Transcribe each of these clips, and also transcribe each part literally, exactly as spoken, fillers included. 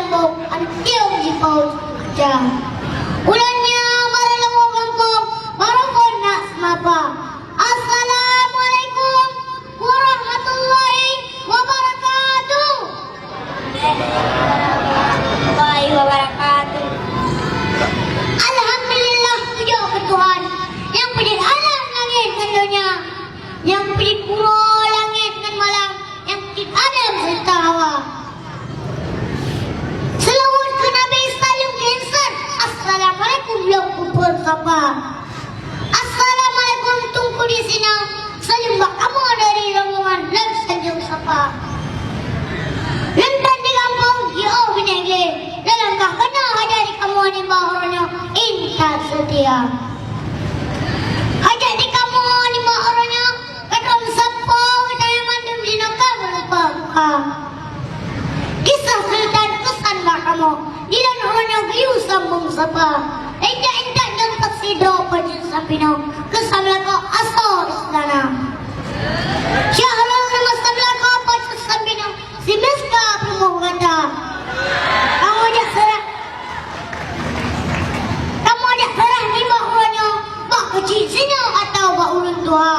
Antiong jipau cukup keujam. Ulôn nyoe barô lôn gampông, barô phon na seumapa. Assalamualaikum warahmatullahi wabarakatuh. Warahmatullahi wabarakatuh. Alhamdulillah, pujoe keu Tuhan, nyang peujeuet alam langét ngon donya, nyang peujeuet uroe langét ngon malam, nyang peujeuet Adam seureuta Hawa. Seulaweuet keu Nabi, saleuem keu insan, assalamualaikum lôn peuphon sapa. Assalamualaikum Teungku di sinoe, saleuem bak kamoe dari rombongan lôn sanjong sapa. Lôn tan di gampông jiôh binéh glé, lôn langkah keunoe hajat di kamoe nibak uroe nyoe intat seutia. Hajat di kamoe nibak uroe nyoe, ka lôn sampoe geutanyoe mandum jinoe ka meurupa buka. Kisah Sultan peusan bak kamoe, di lam uroe nyoe geuyue sambông sapa. Intat-intat nyang tasidroe pajeuet sampinoe, keu sameulakoe asoe istana. Syahrul Ramadan sameulakoe pajeuet sampinoe, si Miska peurumoh gata. Kamoe jak seurah Kamoe jak seurah nibak uroe nyoe, bak keuchik sinyoe atawa bak ulôn tuha.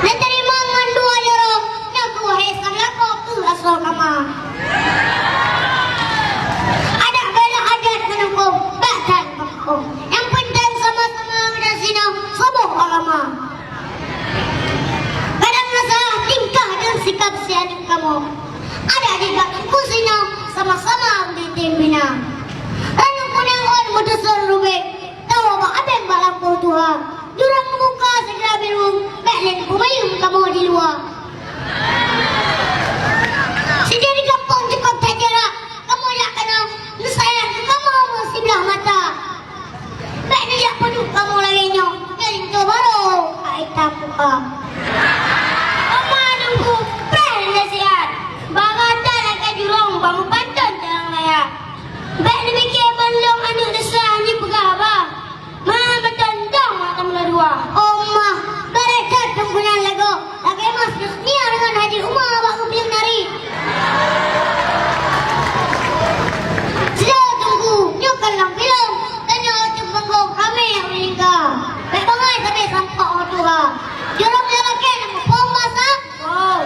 Neuteurimong ngon dua jaroe, nyoe keuh hai sameulakoe keuh asoe kama. Adak bela adat meunukong, bak that meukong. Nyang peunteng sama-sama geutanyoe sinoe, soboh agama. Kadang na salah tingkah dan sikap si aneuk kamoe. Adak di bak teungku sinoe sama-sama geutem bina. Ranup kunéng ôn meuteusor rubek, tawa bak abéng bak lampôh tuha. Jurông meubuka sigra birueng, bèk lé neupeubayeueng kamoe di luwa. Sideh di gampông cukôp that jarak, kamoe jak keunoe, neusayang keu kamoe meusiblah mata. Bèk neujak peuduek kamoe lagèe nyoe, nyan linto barô ka itam muka. Oma Teungku, preh nasihat. Bak gata lakèe jurông bak meupanton jalan raya. Bèk neupike ban lôn aneuk desya nyoe peugah haba. Ma meuteun dong mata meuladua. Oma, barô that Teungku nyan lagoe. Lagèe mas Yusnia deungon Haji Uma bak geupeuleung nari. Sila Teungku, nyoe kan lam filem, tanyoe teupeunggong ramè nyang meuningga. Bèk bangai sabe sampoe tuha. Jurông nyang lakèe na muphom masa. Oh.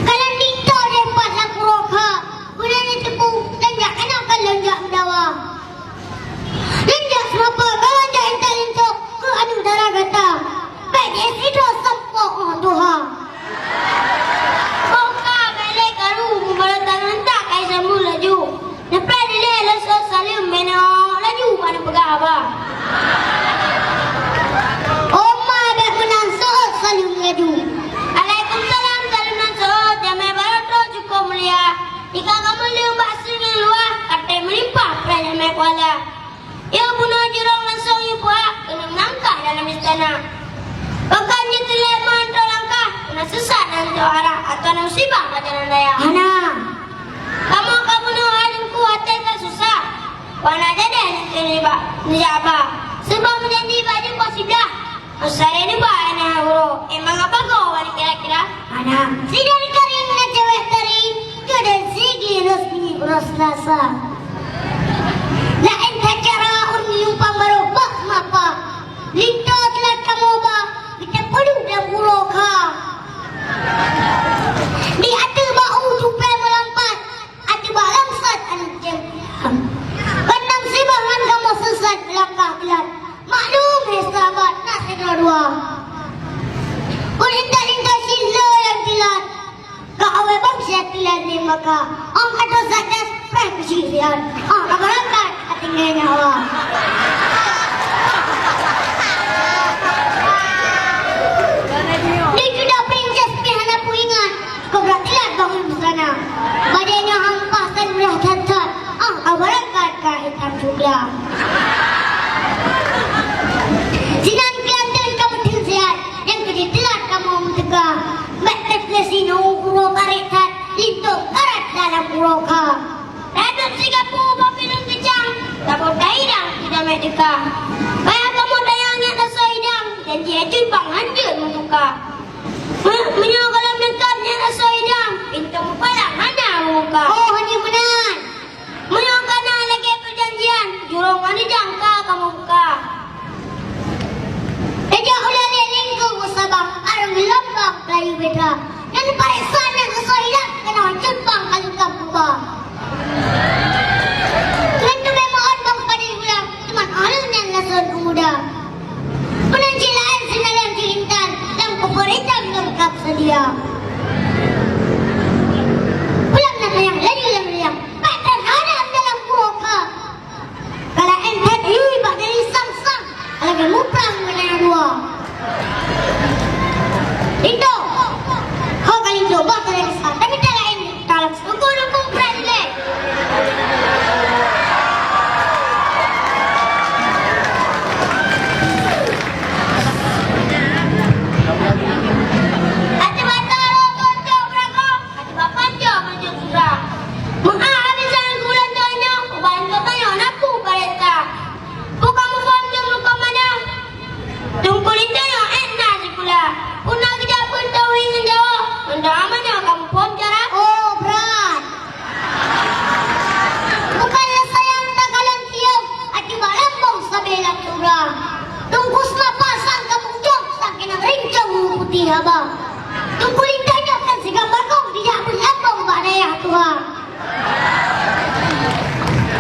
Kalon linto jih pat lam uroe kha. Guna neuteupeue, lôn jak keunoe kan lôn jak meudawa. Lôn jak seumapa, galak jak intat linto keu aneuk dara gata. Bèk jiék sidroe sampoe 'oh tuha. Boh ka bèk lé karu, meubarô tangan tak kai sambông laju. Neupreh dilèe lôn seuôt saleuem, meunoe laju bak neupeugah haba. Oma bèk meunan, seuôt saleuem laju. Alaikumsalam, saleuem nan seuôt, jamèe barô trôh cukôp mulia. Di ka kamoe leueng bak asèe nyang luwah, ka trép meulimpah preh jamèe kuala. Yôh bunoe jurông langsông yôh peuhah, keuneuk meulangkah dalam istana. Pakon jeuet teulat meuhanto langkah, keuneuk seusat dan jauh arah, atau na musibah bak jalan raya. Hana. Kamoe ka bunoe hai Teungku até ka susah. Wana jadeh neujak ba, neujak ba. Seubab meujanji bak jeuet poh siblaih. Masa lé neuba aneuk uroe, emang apa goe wani kira-kira? Hana. Sidang karing na cewek tari, keu dan sigi resmi uroe Selasa. Laén that cara ureueng lumpan barô bak mapa. Linto teulat kamoe ba, geuteupeue lam uroe kha. Di ateueh bak u tupée meulampat, Ateueh bak langsat aneuk jeuem. Keunan sibah ngon kamoe seusat meulangkah teulat. Maklum, hé sahabat, na sidroe dua. Peurintah-rintah cit le nyang teulat. Ka awai bang siat teulat nibak ka. Ong ka dosa das, preh keuchik siat. Ah, ka beurangkat, ka tinggai nyawa. Di kuda princess pih hana peuingat. Kobra teulat bangun busana. Bajée nyoe hampah tan murah that-that. Ah, ka beurangkat ka itam juga. Sinan keulanteuen kamoe teusiat, nyang keudeh teulat kamoe meuteuka. Bèk teuka sinoe uroe karét that, linto karat dalam uroe kha. Raduek sigapu bak pineung keucang, saboh taidang sidamé teuka. Payah kamoe tayang nyak rasa idang, janji acut bang hanjeuet meutuka. Meunyoe gohlom deungon nyan asoe idang, Sedia. Pulang na sayang, laju lam liang. Bak that hana dalam kuah ka. Kalau entah ui bak dari sang-sang, lagi muprang menang dua. Itu. Ho kali dua bak dari sang. Tapi tak lain. Kalau sungguh dukung brand leh. Até mata roh tonjok beurangkong, até bapan jok meunjok sura. Meu'ah abisan gula donya, uban keu tanyoe na peue bareta. Bukan muphom jeuem lukon manah. Teungku Lintô nyoe ék na sikula. Peue na geujak beuet tauhid ngon Jawa. Mantong amanyoe ka muphom cara. Oh, brat. Bukan le sayang takalon tiong, até bak lambong sabe lam tura. Teungku Seumapa sang ka meujok, sang keunan rincong meuputih haba. Teungku Lintô nyoe kan sigam bagong, dijak beuet lambong bak dayah tuha.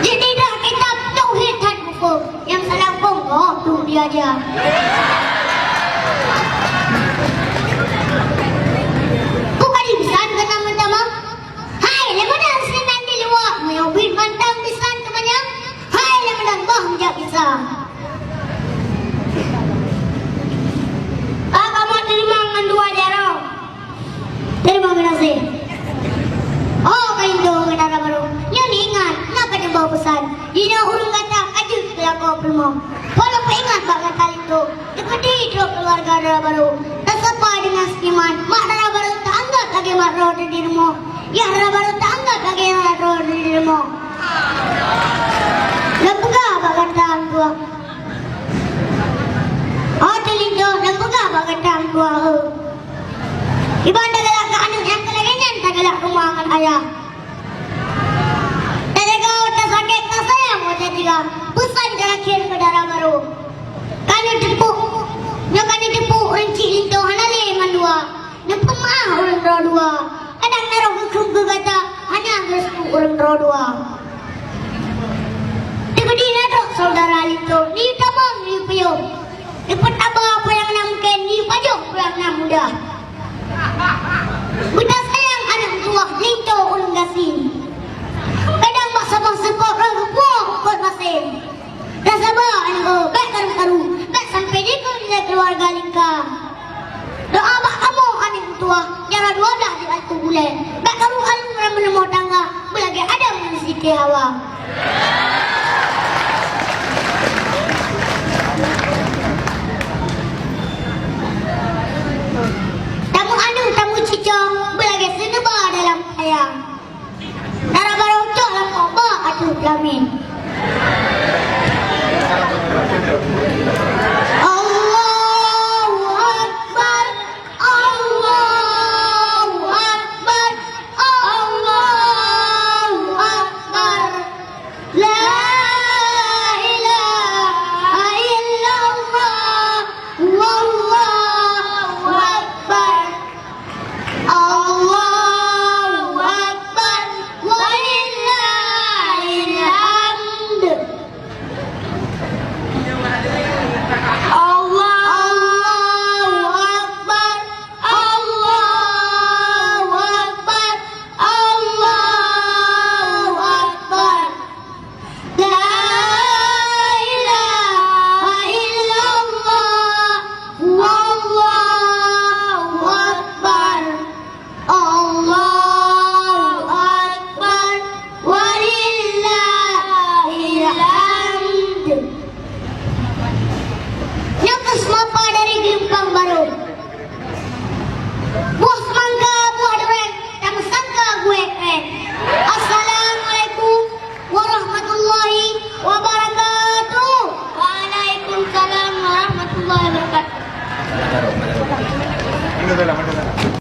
Jih didah kitab tauhid that buku, nyang salah bongkok tu diaja. Bukan insan kena mentamah. Hai, lé meunan sinan di luwa, meunyoe bit mantong bisan keumanyang. Hai, lé meunan boh meujak bisa. Ka kamoe teurimong ngon dua jaroe. Terima kasih. Oh, keulinto ngon dara barô. Nyoe ingat, na ka neuba peusan. Jinoe ureueng gata ka jeuet keu lakoe peurumoh. Peureulèe peuingat bak gata linto. Teukeudi trok keuluwarga dara barô. Tasapa deungon seunyuman. Mak dara barô taanggab lagèe mak droe di rumoh. Yah dara barô taanggab lagèe yah droe di rumoh. Lôn peugah bak gata, Tuan. Oh, keulinto, lôn peugah bak gata, Tuan. Iban tagalak keu aneuk nyang keu lagèe nyan tagalak keu ma ngon ayah. Tajaga ata sakét, tasayang watèe tigam. Peusan teurakhir keu dara barô. Ka neuteupeu, nyoe ka neuteupeu ureueng chik linto hana lé mandua. Neupeumeu'ah ureueng droe dua. Kadang na roh geukheun keu gata, hana geurestu ureueng droe dua. Teukeudi na trok syedara linto, neuyue tamong, neuyue piôh. Neupeutaba peue nyang na mungken, neuyue pajoh peue nyang na mudah. Beutasayang aneuk meutuwah linto ureueng gasien. Kadang bak saboh seukôt roh geupuwoe eungkôt masen. Tasaba aneuk, bèk karu-karu, bèk sampoe jikheun lé keuluwarga lingka. Doa bak kamoe aneuk meutuwah, jaroe dua blah di ateueh bulèe. Bèk karu-karu lam meurumoh tangga, beulagèe Adam ngon Siti Hawa. Tameuaneuk tameucuco, beulagèe seuneuba dalam kayang. Dara barô cok lam kaba ateueh peulamèn. Allahu Akbar, Allahu Akbar, Allahu Akbar. La ilaha illallah, wallahu akbar. Allahu Akbar, walillahil hamd. Allahu Akbar, Allahu Akbar, Allahu Akbar. La ilaha illallah, wallahu akbar, Allahu akbar, walillahil hamd. Nyoe keuh seumapa dari Geulumpang Barô. Buah seumangga, buah durèn, tameusangka guèk-guèk. Assalamualaikum warahmatullahi wabarakatuh. Waalaikumsalam warahmatullahi wabarakatuh.